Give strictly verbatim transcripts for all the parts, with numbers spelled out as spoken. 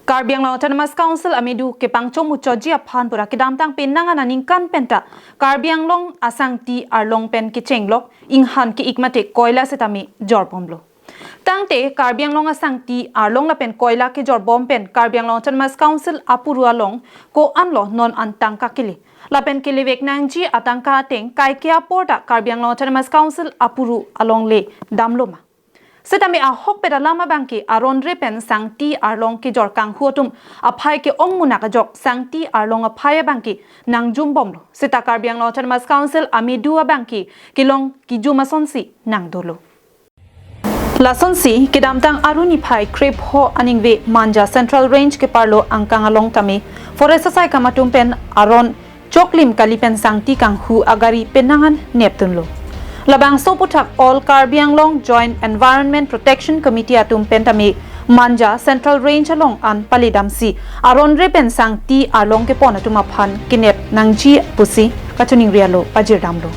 Karbi Anglong Autonomous Council amedu kepangchom uchoji aphan pura kedamtang penang aningkan penta Karbi Anglong asangti arlong pen kechenglok inghan ke-ik mate koila setame jorbomlo. Tangte Karbi Anglong asangti arlong lapen koila kejorbom pen Karbi Anglong Autonomous Council apuru along ko-anlo non an tangka kele. Lapen kelevek nangji atangka ateng kaike apor ta Karbi Anglong Autonomous Council apuru along le damlo ma. Setame ahokpet alam abangke aron re pen sangti arlong kejor kanghu atum aphai ke-ong munak ajok sangti arlong aphai abangke nangjumbomlo. Seta Karbi Anglong Autonomous Council amedu abangke kelong kejum asonsi nangdolo. Lasonsi kedamtang arni phai krepho aningve Manja Central Range keparlo angkang along tame forest asaikam atum pen aron choklim kali pen sangti kanghu agari penang an nepdunlo. Labangso aputhak All Karbi Anglong Joint Environment Protection Committee atum pen tame Manja Central Range along an pali damsi aron re pen sangti arlong kepon atum aphan kenep nangji pusi kachiningri alo pajirdamlo.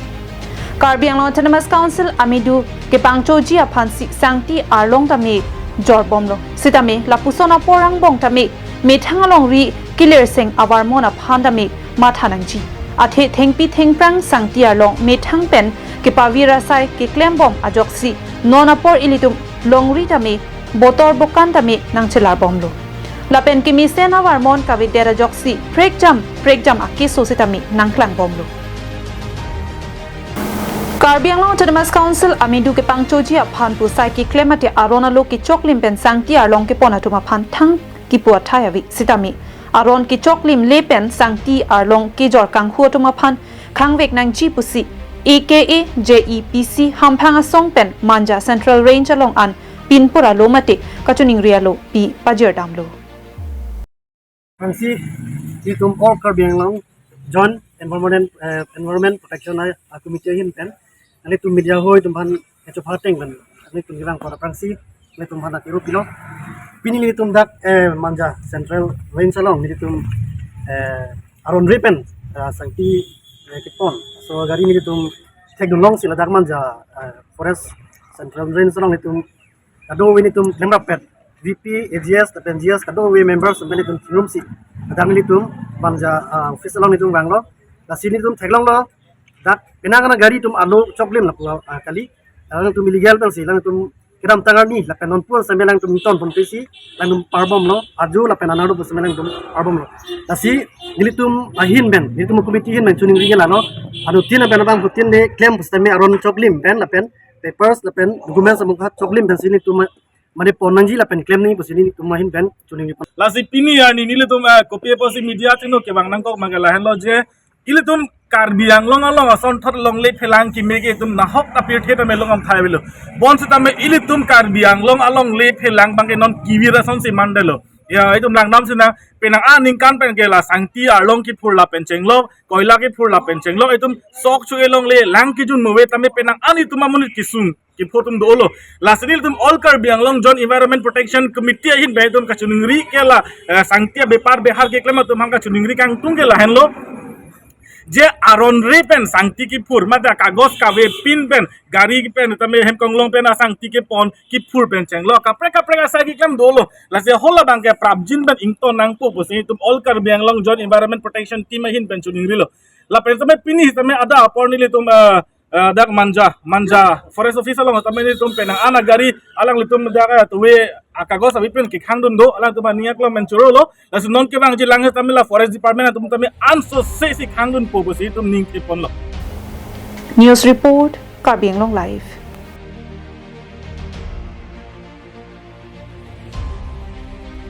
Karbi Anglong Autonomous Council amedu kepangchoji aphansi sangti arlong tame jorbomlo. Sitame lapuson apor angbong tame methang alongri kelerseng avarmon aphan tame matha nangji. Athe thengpi thengphrang sangti arlong methang pen kepavir asai keklembom ajoksi non apor ilitum longri tame botor bokan tame nangchelarbomlo. Lapen kemesen avarmon kavedet ajoksi prekjam prekjam akeso sitame nangklangbomlo. Karbi Anglong Autonomous Council amedu kepangchoji aphan pusai keklem mate aron alo kechoklim pen sangti arlong kepon atum aphan thang kipu athai ave sitame aron kechoklim le pen sangti arlong kejor kanghu atum aphan khangvek nangji pusi A K A J E P C hamphang asong pen Manja Central Range along an pinpur alo mate kachiningri alo pi pajirdamlo. Aphrangsi ilitum All Karbi Anglong Joint Environment, eh, Environment Protection, eh, Committee ahin pen nanglitum media hoi atum aphan kachopha ateng pen nanglitum kevang apor aphrangsi nanglitum aphan akiru pilo. Pini nelitum dak, eh, Manja Central Range along nelitum, eh, aron re pen, eh, sangti, eh, kepon aso agari nelitum thekdun longsi ladak Manja, eh, Forest Central Range along nelitum kadokave nelitum klemrappet V P, A G S lapen G S kadokave members atum pen nelitum chingrumsi ladak nelitum Manja, ah, office along nelitum vanglo. Lasi nelitum theklonglo dak penang an agari atum alo choklim lapu, ah, kali. Alangtum illegal pensi alangtum kedamtang arni lapen nonpu setame alangtum ingtonpon pensi alangtum parbomlo, ajo lapen anerlo pu setame alangtum parbomlo. Lasi nelitum ahin pen, nelitum committee ahin pen chiningri ke lalo, anuttin pen abangphutin le klem pu setame aron choklim pen lapen papers lapen documents amungkha choklim pensi nelitum mane pon nangji lapen klem nangji pusi nelitum ahin pen chiningri pon. Lasi pini arni nelitum, eh, kopi apotsi media channel kevang nangkok ma ke lahenlo je ilitum Karbi Anglong along asonthot longle phelang keme ke itum nahok ta pirthe tame longam thai avelo. Bonsitame ilitum Karbi Anglong alongle phelang abangke non kevir asonsi mandetlo. Ya, itum langdamsi nang penang aningkan pen ke la sangti arlong kephur lapen chenglok, koila kephur lapen chenglok, itum sok chok-e longle lang kejun move tame penang an itum amonit kesung kepho atum dolo. Lasi nelitum All Karbi Anglong Joint Environment Protection Committee ahin pen itum kachiningri ke la, eh, sangti abepar behar keklem atum aphan kachiningri kangtung ke lahenlo. Je aron re pen sangti kephur mate kagos kave pin pen gari pen tame hem konglong pen asangti kepon kephur pen chenglok kaprek kaprek asai keklem dolo. Lasi hala abangke prapjin pen ington nangpo pusi itum All Karbi Anglong Joint Environment Protection Team ahin pen chiningrilo. Lapen tame pini tame ada apor nelitum, eh, eh, dak Manja, Manja Forest Office along tame nelitum penang an agari alanglitum dak, eh, tuve akagos ave pin kekhangdun do, alangtum aning aklong pen chorolo. Lasi non kevangji lang tame la Forest Department atum tame ansose si khangdunpo pusi itum ningtheponlo. News report, Karbi Anglong Live.